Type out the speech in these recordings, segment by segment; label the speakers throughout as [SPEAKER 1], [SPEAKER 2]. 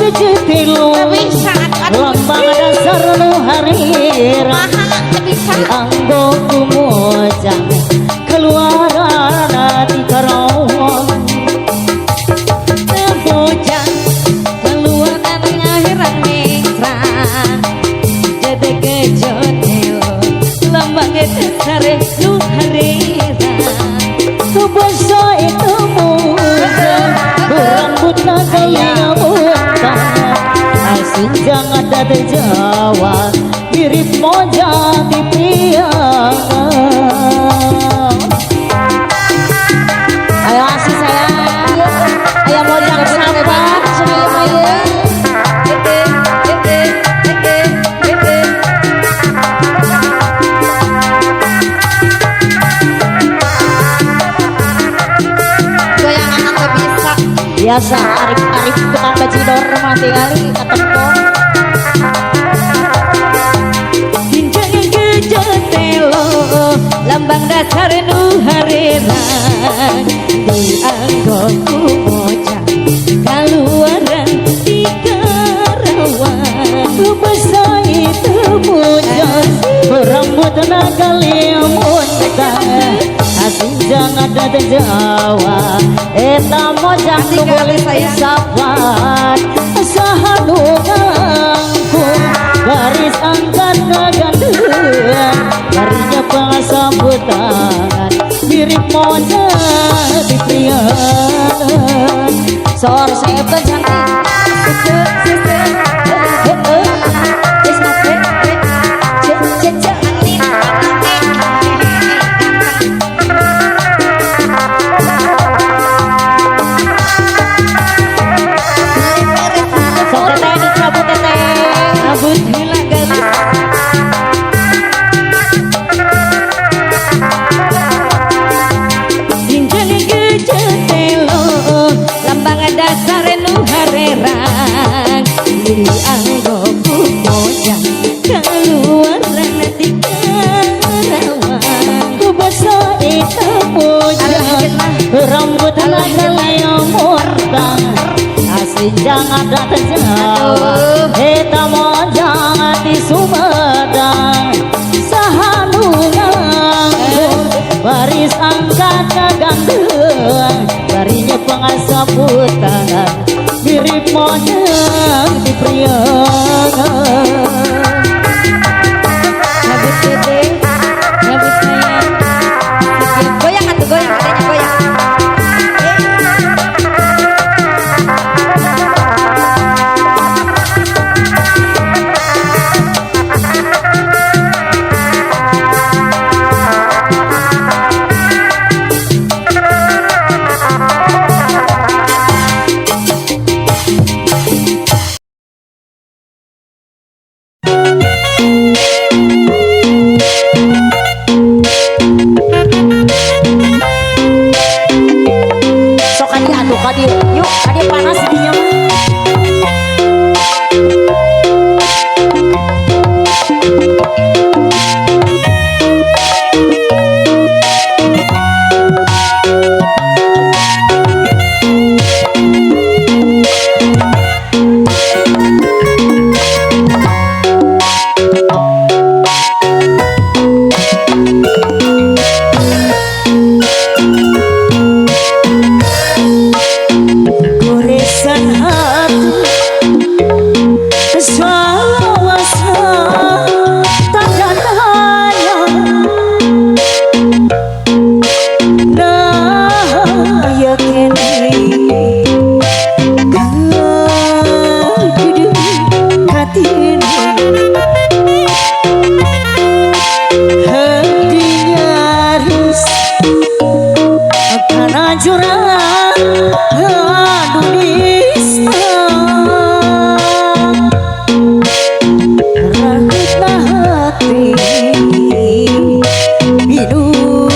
[SPEAKER 1] Kejetilu lambang dasar nu harira anggo kumojang keluaran di Karawang
[SPEAKER 2] bojang keluaran akhirat ningkrang jadi kejotelo lambang dasar nu harira
[SPEAKER 1] Basa itu mujang rambut naga muntah asin jangan ada Jawa mirip mojang di priangan. Ayo asih sayang, ayo mojang sapa cenah ieu mah. Biasa arif-arif tukang bajidor mah tingali katempo.
[SPEAKER 2] Ginjang kejetelo lambang dasar nu harerang dianggo kumojang kaluaran di Karawang.
[SPEAKER 1] Basa itu mujang rambut naga limuntah asin jangan ada Jawa eta mojang nu boleh sapan saha nu ngangkung baris angkat ngagandean barinya pangasambutan mirip mojang di priangan.
[SPEAKER 2] Sor setan cantik dasar nu harerang dianggo kumojang kaluaran di Karawang.
[SPEAKER 1] Basa itu mujang rambut naga limuntah asin jangan ada Jawa eta mojang di Sumedang saha nu nganggo baris angkat kagandean barinya pangasambutan mirip mojang di priangan.
[SPEAKER 2] Cabut dede, cabut sayang, goyang atuh goyang, katanya goyang.
[SPEAKER 1] Sok kadi atuh kadi yuk kadi panas dinya mah. Goresan hati salawasna tanda tanya nah yakin kudu katini hati nyaris karena jurang dunia rakitna hati hidup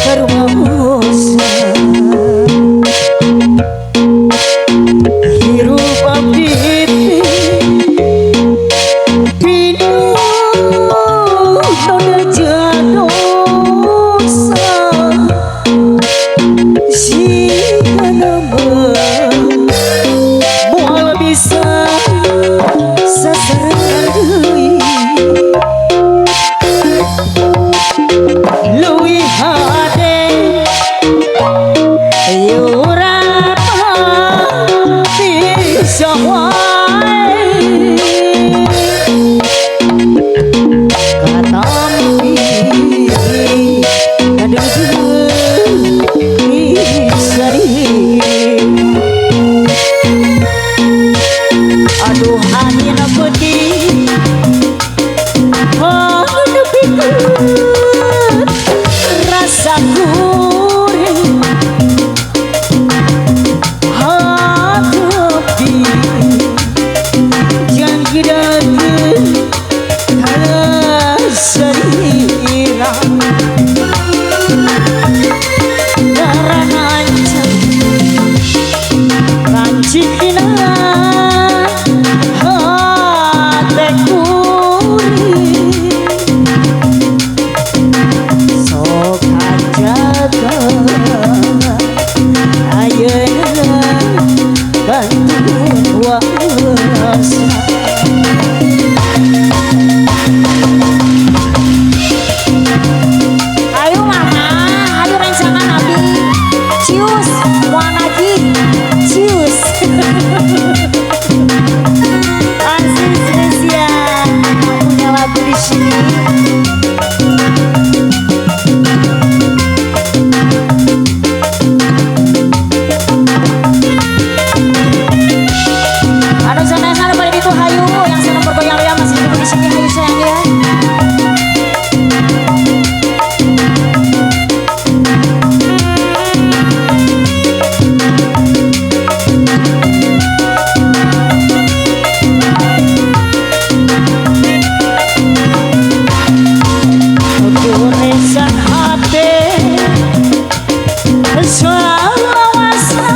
[SPEAKER 1] karumaosa hirup abdi teh Bisa wae katampi aduh angin putih nepikeun rasa kuring hati jangkidakeun kasariran karana ancam kancikna hate kuring sok hajaga ayeuna kantun wasa. Ayo mama, ayo rencangan abi. Cius, wanagi, cius. Aziz Rizia punya lagu di sini. Aduh sana sana pada itu hayu yang senang bergoyang ya masih duduk di sini hayu sayang ya. Goresan hati selawasa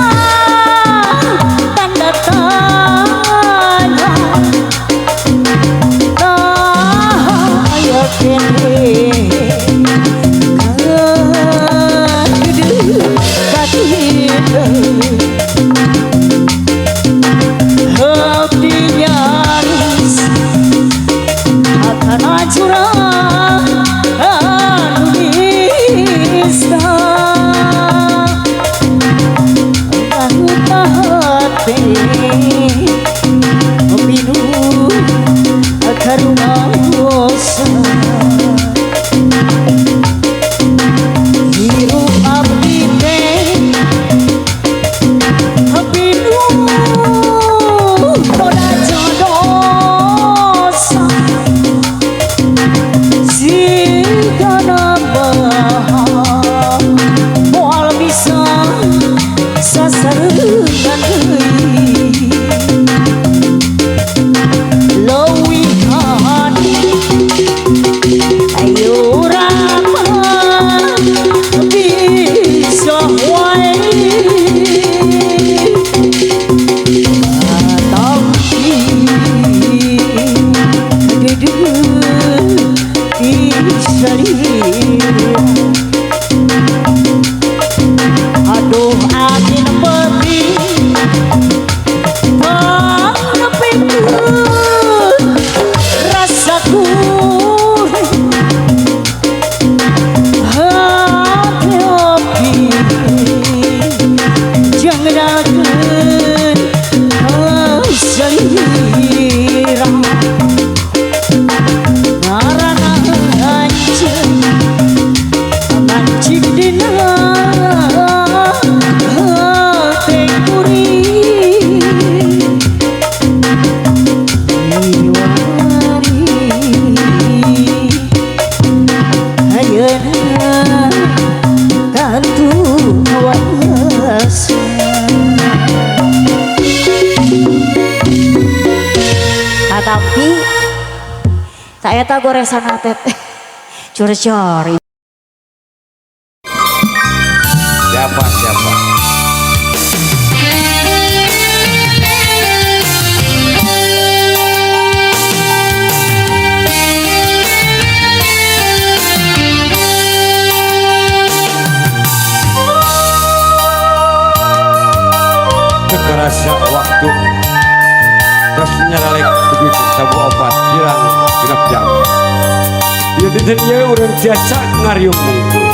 [SPEAKER 1] tanda tanya ayo kene hati nyaris akan curang anu nista hati pinu karumaosa hirup abdi teh pinu toda jodosa jika nama moal bisa sasarengan deui leuwih ayo ramah bisa wae katampi deudeuh ti salira. Aduh angin peti panepikeun rasa kuring hati opi jangdakeun kasalira ngaranna anjeun mancing dina hate kuring iwari ayeuna kantun wasa. Tapi saya tak goresan hati curi-curi.
[SPEAKER 3] Siapa siapa? Terasa waktu terus nyaralek dugi sabu opat kirang 6 jam. Ieu dinten ieu urang tiasa ngariung mungkul.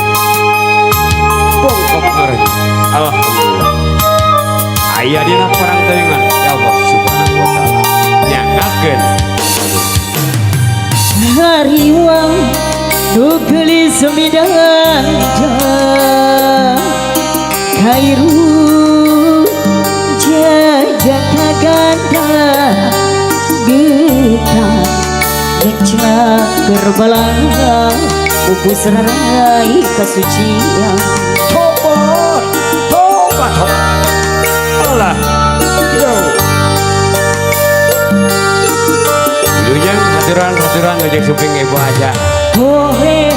[SPEAKER 3] Bongkok ngariung. Alhamdulillah. Aya dina parang tayangan. Ya Allah.
[SPEAKER 1] Nu geulis midanja kairu jajaka ganda getar ngecak gerbalang pupus rarai kasucian.
[SPEAKER 3] Tobat, tobat, Allah. Yo. Wilujeng haturan ngajak suping ibu aja.
[SPEAKER 1] Poe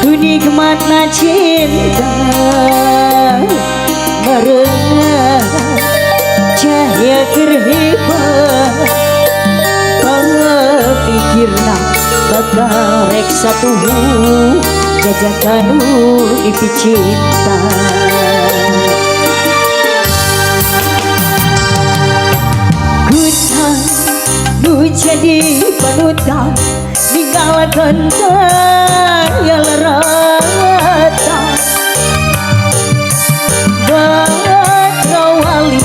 [SPEAKER 1] kunikmatna cinta barengan cahaya kerhebat pamikirna bakal rek satuhu jajakan nu dipicinta. Kutang nu jadi panutan ninggalkan daya lerata batrawali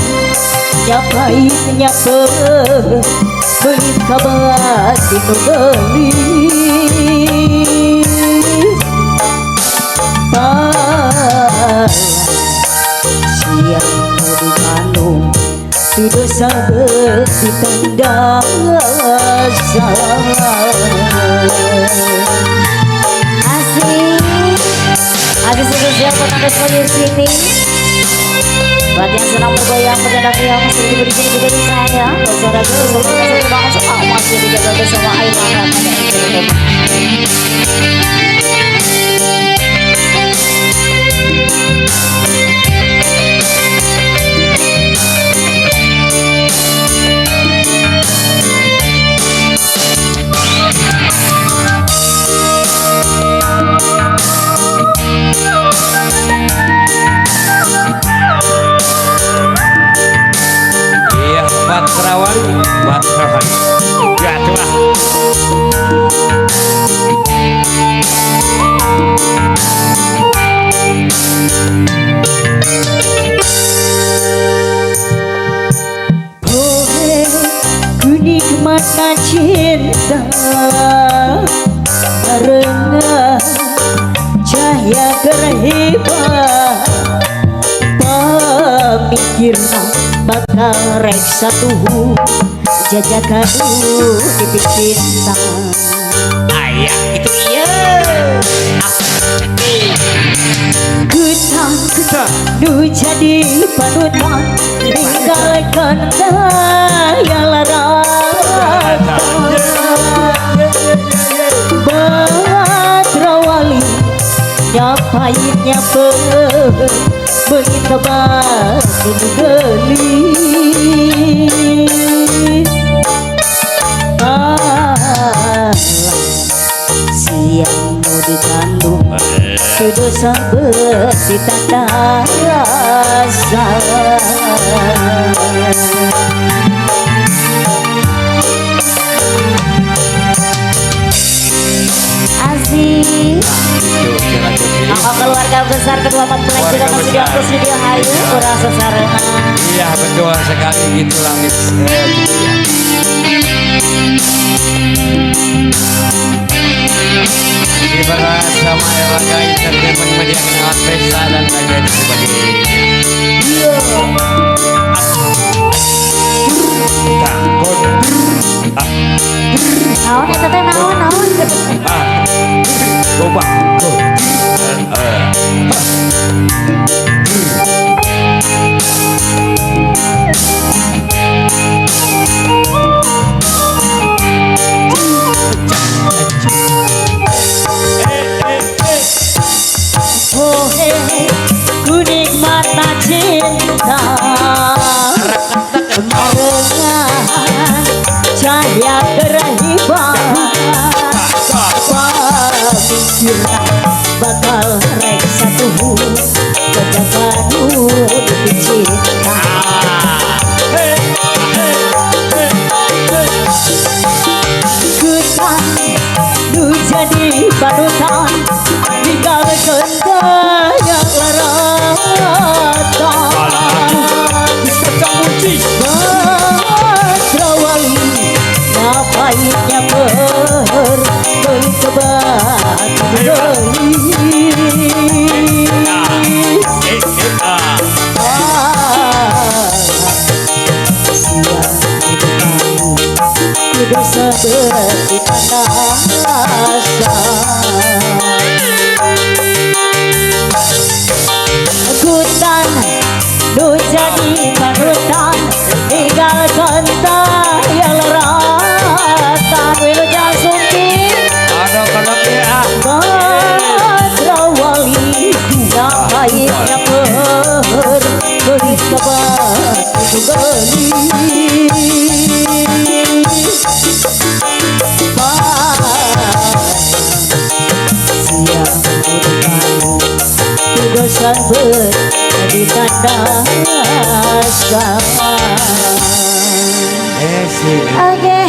[SPEAKER 1] nyapait nyape belit kabatin nu geulis palah siang nu dikandung tuduh sabet ditanda
[SPEAKER 2] Asik. Asik spesial buat anda semua di sini. Buat yang senang bergoyang, berdendang yang masih di sini juga bisa ya. Buat saudara gue, banget soal masih dijaga bersama Ayu Rahman dan Entertainment.
[SPEAKER 3] Iya, Batrawan, Batrawan. Ya, coba.
[SPEAKER 1] Poe kunikmatna cinta barengan cahaya kerhebat pamikirna bakal rek satuhu jajakan nu dipicinta.
[SPEAKER 3] Ayah, itu iya.
[SPEAKER 1] Kutang
[SPEAKER 3] Kita.
[SPEAKER 1] nu jadi panutan ninggalkan daya larata batrawali nyapait nyape beungit batin geulis alah siang nu dikandung tuduh sabet ditanda rasa.
[SPEAKER 2] Asik.
[SPEAKER 3] Itu jalan kecil.
[SPEAKER 2] Oh, keluarga besar kedua mempelai juga
[SPEAKER 3] Keluarga
[SPEAKER 2] masih di
[SPEAKER 3] besar.
[SPEAKER 2] atas video hayu kurang sesarengan.
[SPEAKER 3] Iya, betul sekali gitu langit. Iya. Ini bersama Erlangga Entertainment Media Kenalan Pesta dan lain-lain sebagainya. Iya. Takut. Ah,
[SPEAKER 2] Naon eta teh naon naon.
[SPEAKER 3] ah. Coba. Go. Eh.
[SPEAKER 1] Poe kunikmatna cinta barengan cahaya kerhebat pamikirna
[SPEAKER 2] Dosa berarti tanda Kutan nu jadi panutan tinggalkan yang leratan Wilujeng Sumping
[SPEAKER 3] Ada kalau ya
[SPEAKER 2] Badrawali pahitnya perbelit batu geli Siang dosa berdi tanda. Oke.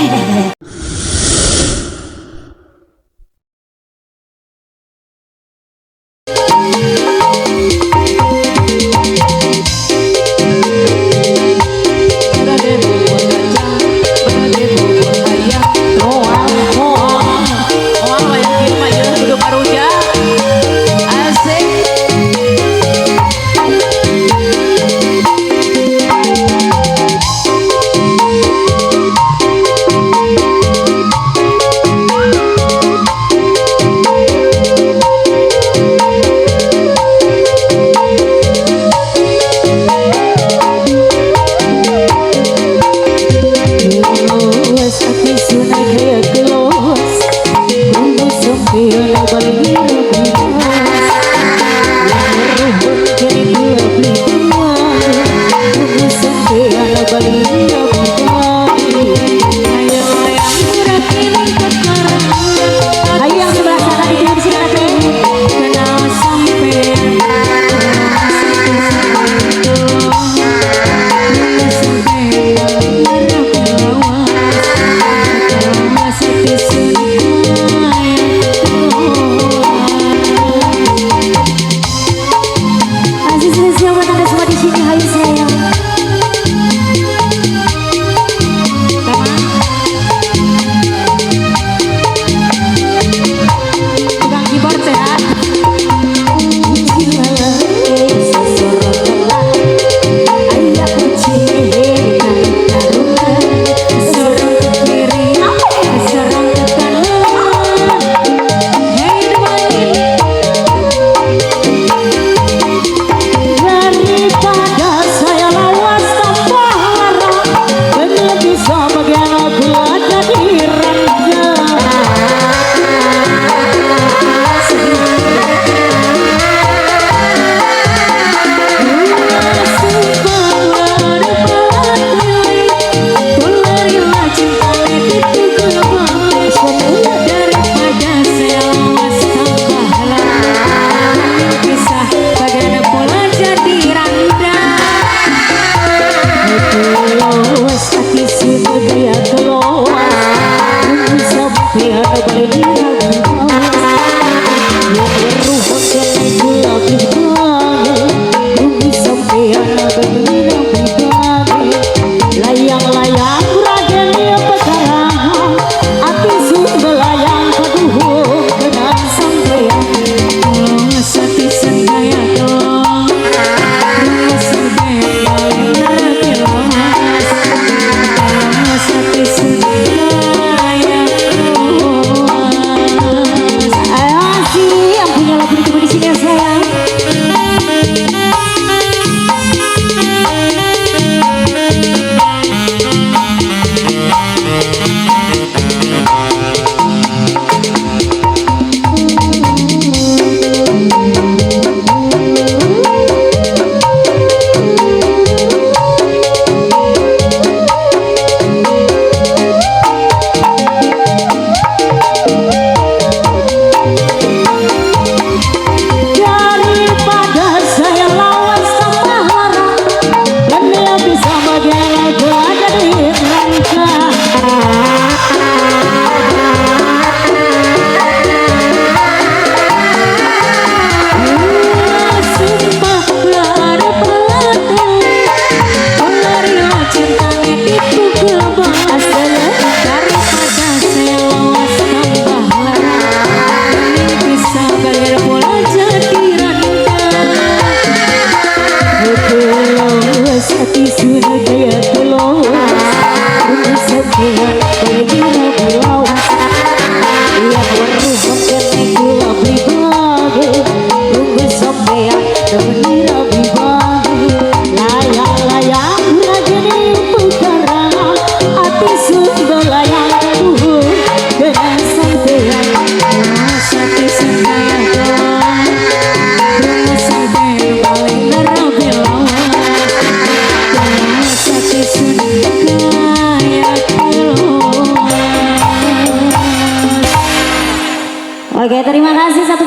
[SPEAKER 2] Hati sudah gaya tulus.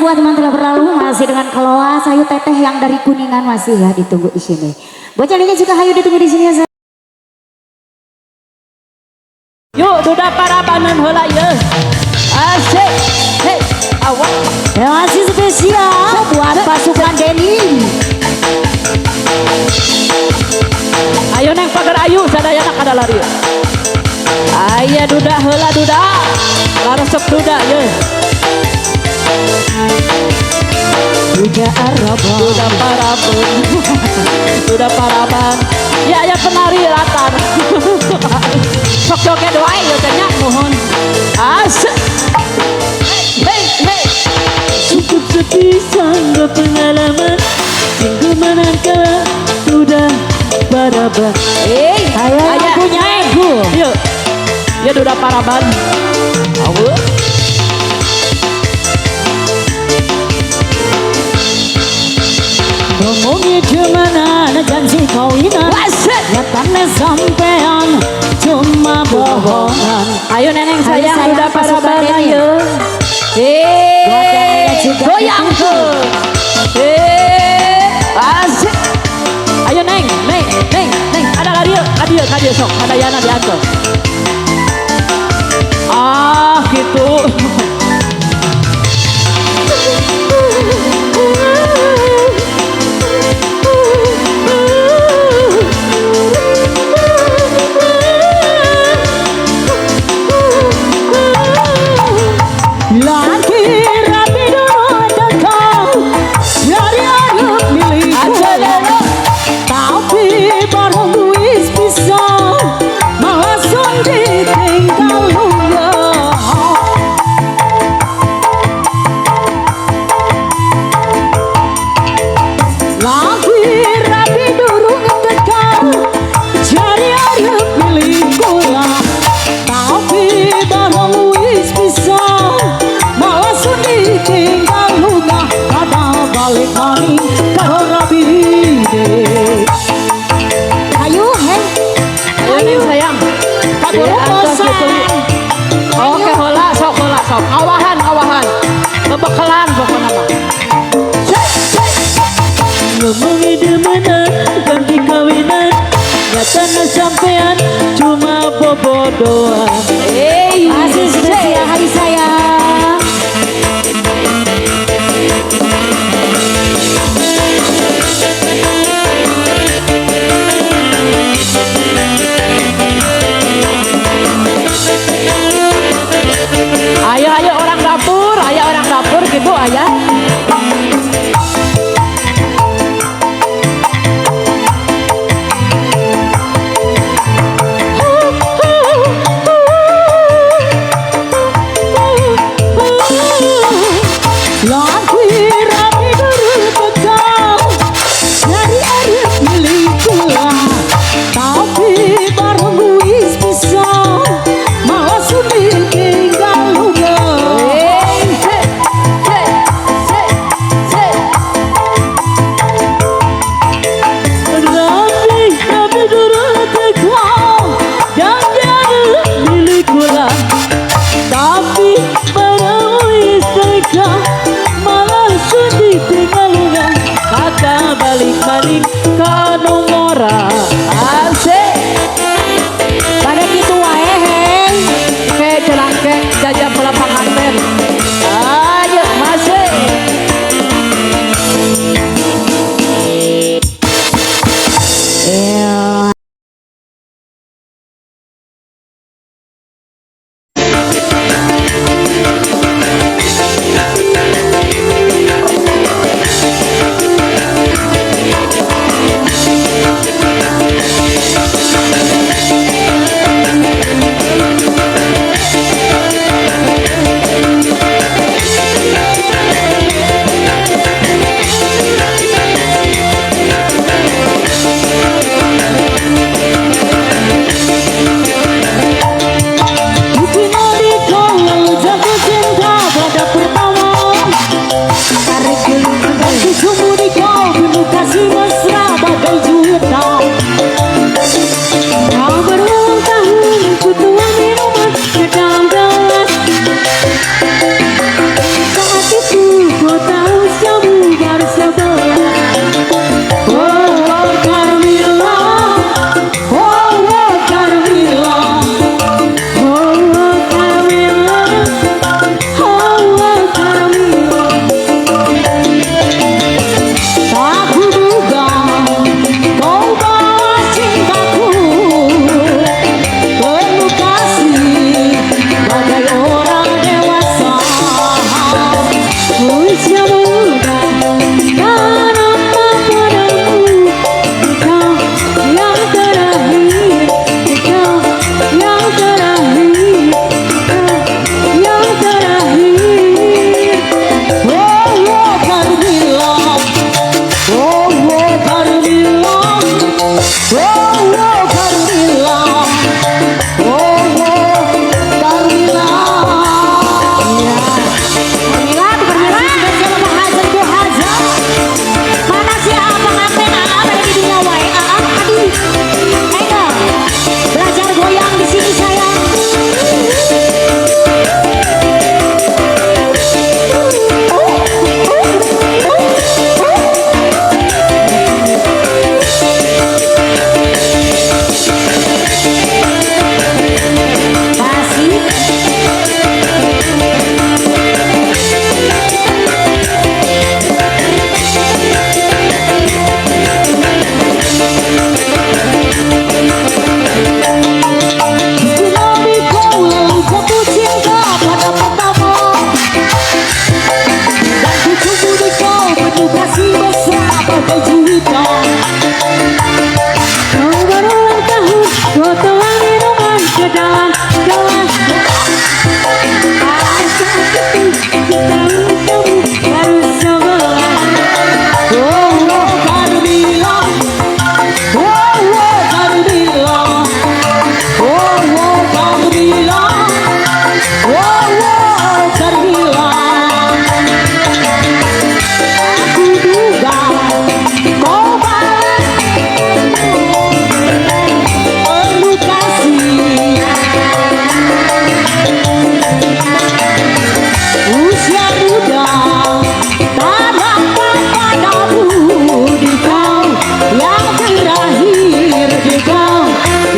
[SPEAKER 2] Sebuah teman telah berlalu masih dengan keloa sayu teteh yang dari Kuningan masih ya ditunggu di sini. Buat jadinya juga hayu ditunggu di sini ya.
[SPEAKER 1] Yuk duda parabanan heula ieu. Asik. Hei, awak.
[SPEAKER 2] Terima kasih spesial buat pasukan Denny.
[SPEAKER 1] Ayo neng pagar ayu sadayana kada lari. Aya duda heula duda. Laresep duda ye.
[SPEAKER 2] Duda Araba.
[SPEAKER 1] Duda parabon. Duda paraban. Ya aya penari latar. Sok joget wae ieu teh nya nuhun. Asik. Hey hey.
[SPEAKER 4] Cukup sepi sangga pengalaman minggu menangka duda paraban.
[SPEAKER 1] Hey,
[SPEAKER 2] Ayo lagunya ego.
[SPEAKER 1] Yuk. Ya duda paraban. Awu.
[SPEAKER 4] Ngomongi gimana janji kawinan.
[SPEAKER 1] Asik.
[SPEAKER 4] Nyatane sampean cuma bohongan.
[SPEAKER 1] Ayo neneng
[SPEAKER 2] Ayo
[SPEAKER 1] sayang
[SPEAKER 2] sayang,
[SPEAKER 1] duda
[SPEAKER 2] pasukan
[SPEAKER 1] paraban
[SPEAKER 2] Denny.
[SPEAKER 1] ayo.
[SPEAKER 2] Buat yang lainnya
[SPEAKER 1] Eh,
[SPEAKER 2] juga
[SPEAKER 1] goyang
[SPEAKER 2] ditunggu.
[SPEAKER 1] tuh. Eh, asik. Ayo neng, neng, neng, neng. Ada lari yuk, kadieu, kadieu sok, kadayana diatur. Ah, gitu.
[SPEAKER 4] Lagi rapi dulu teko dari arep milik
[SPEAKER 1] Aja,
[SPEAKER 4] tapi bareng wis bisa langsung ditinggal lunga. Lagi rapi durung teko jari arep milik kula tapi bareng wis bisa langsung ditinggal lunga kada balik maning karo rabine.
[SPEAKER 2] Ayo hey.
[SPEAKER 1] Ayo neng sayang.
[SPEAKER 2] Kaburu
[SPEAKER 1] Iya, atos
[SPEAKER 2] bosan.
[SPEAKER 1] gitu. Oke, heula sok heula sok. Awahan, awahan. Bebekalan pokokna mah.
[SPEAKER 4] Ngomongi demenan ganti kawinan nyatana sampean cuma bobodoan.
[SPEAKER 1] Hey,
[SPEAKER 2] Masih spesial hari sayang.
[SPEAKER 1] Ayo ayo orang dapur, ayo orang dapur gitu ayah.
[SPEAKER 4] ke dalam gelas. Saat itu ku tahu kamu baru 11.
[SPEAKER 1] Oh, oh, Carmila. Oh, oh, Carmila. Oh, oh, Carmila. Oh, oh, Carmila. Aku duga kau balas penuh kasih. Usia muda tak dapat padamu di kau yang terakhir, di kau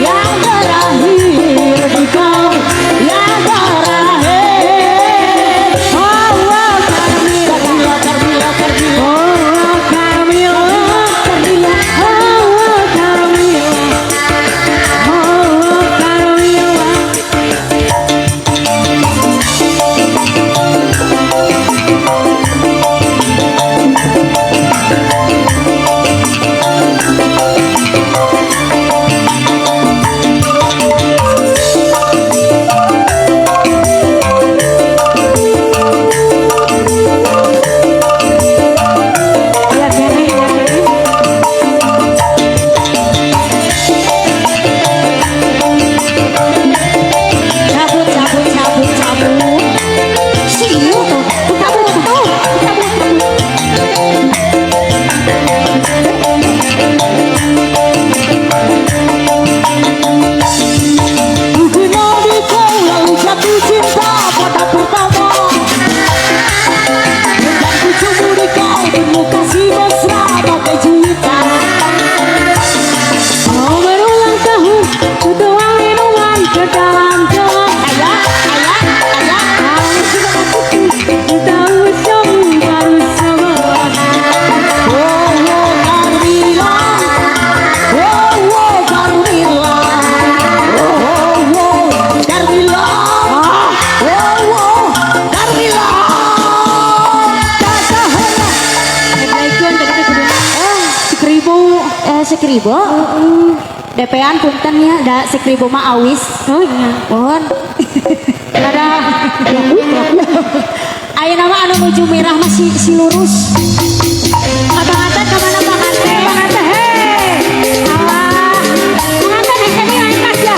[SPEAKER 1] yang terakhir, di kau yang terakhir.
[SPEAKER 4] Oh, oh, Carmila.
[SPEAKER 1] Carmila, Carmila, Carmila.
[SPEAKER 4] Oh, Carmila.
[SPEAKER 1] Carmila.
[SPEAKER 4] Oh, Carmila. Oh, Carmila. Ya kene, ya kene.
[SPEAKER 2] Cabut, cabut, cabut, cabut. Siu tuh, cabut tuh, cabut, cabut.
[SPEAKER 1] Ku kenal di kau lalu jatuh cinta pada pertama. Dan ku cemburu kau penuh kasih mesra bagai juwita.
[SPEAKER 4] Mau berulang tahun, ku tuang minuman ke dalam gelas.
[SPEAKER 1] Ayah, ayah, ayah.
[SPEAKER 4] Saat itu ku tahu kamu baru 11.
[SPEAKER 1] Oh, oh, Carmila. Oh, oh, Carmila. Oh, oh, Carmila. Oh, oh, Carmila.
[SPEAKER 4] Naikkeun tadi teh kudu sekeribu.
[SPEAKER 2] Sekeribo. DP-an punten ya, da sekeribo mah awis.
[SPEAKER 4] Oh iya.
[SPEAKER 2] Mohon.
[SPEAKER 4] Ada
[SPEAKER 2] Ayeuna mah anu nuju mirah mah si lurus.
[SPEAKER 4] Panganten kemana panganten? Panganten hei. Alah. Panganten hese ni lain kas ya.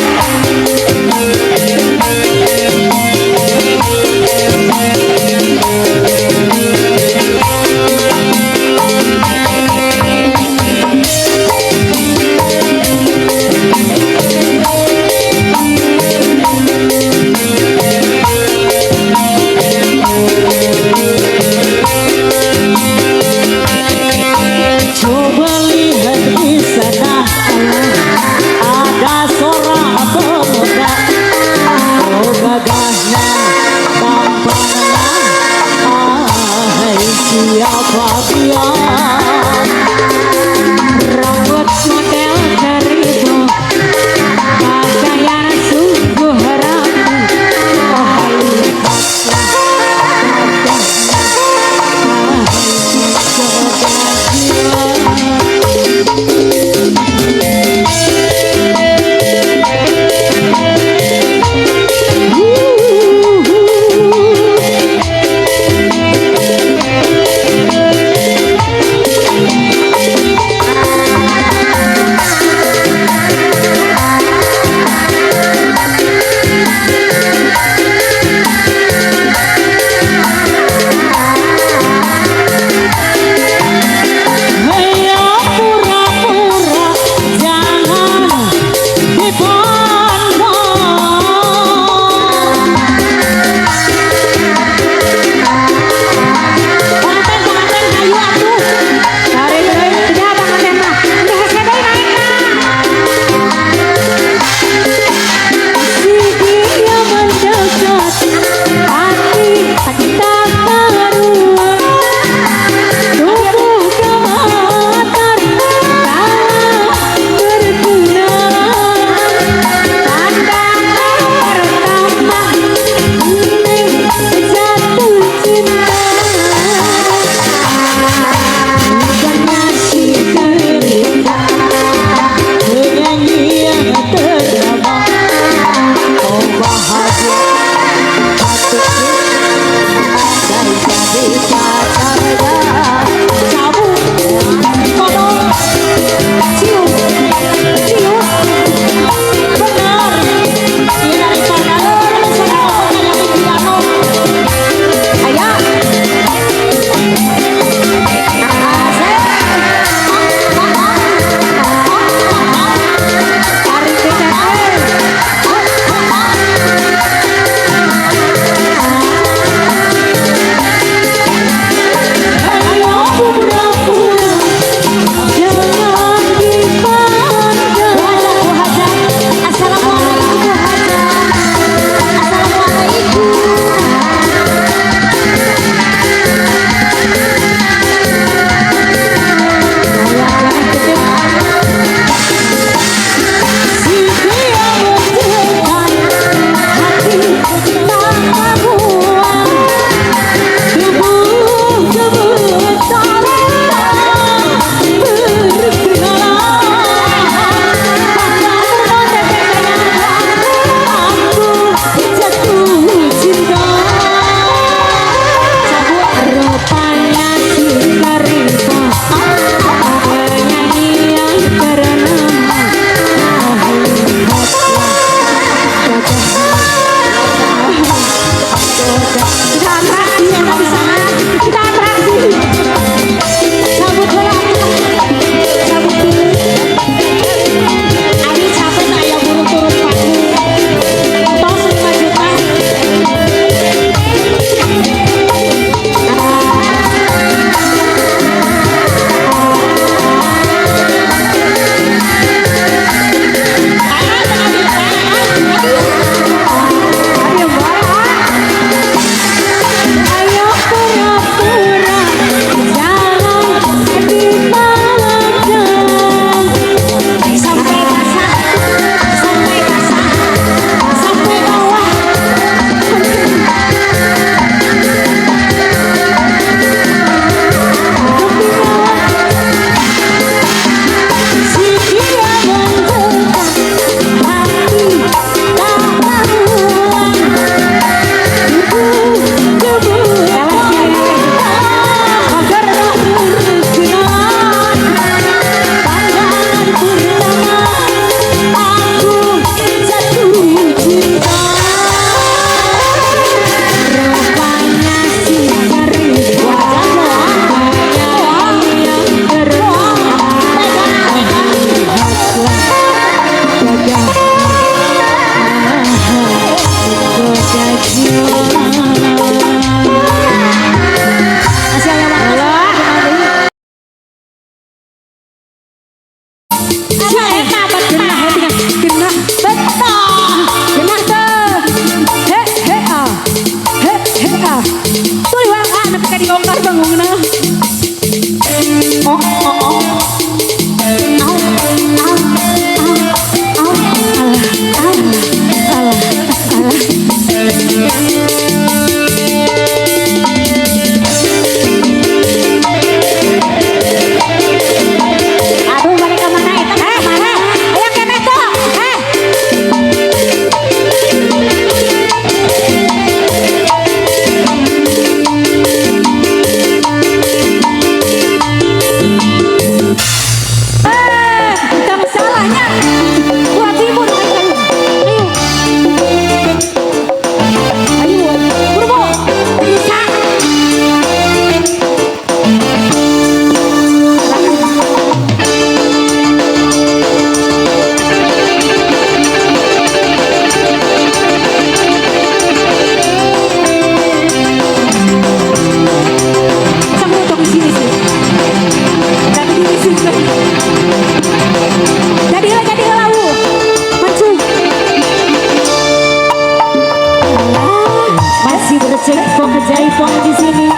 [SPEAKER 2] Masih bercekpong kejaipong di sini.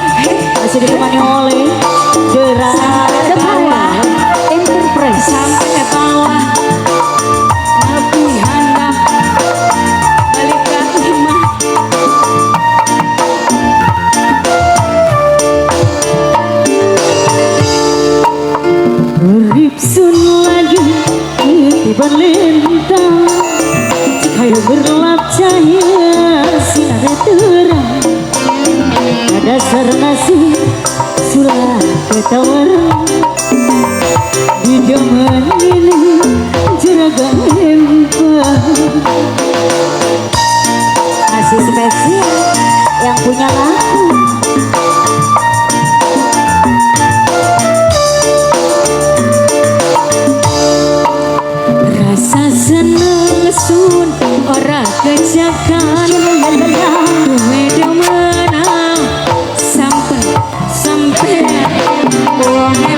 [SPEAKER 2] Masih ditemani oleh Dera Bawah Enterprise.
[SPEAKER 1] Sampai bawah Nabi handap balik ka imah.
[SPEAKER 2] Urip sun lagi tiba lintang, kayu berlap cahaya sinar terang. Dasar nasi sulah ketawaran di zaman ini juragan empang. Masih spesial yang punya lagu.
[SPEAKER 4] Rasa seneng sun ora kejakan duwe demenang sampai sampai wong.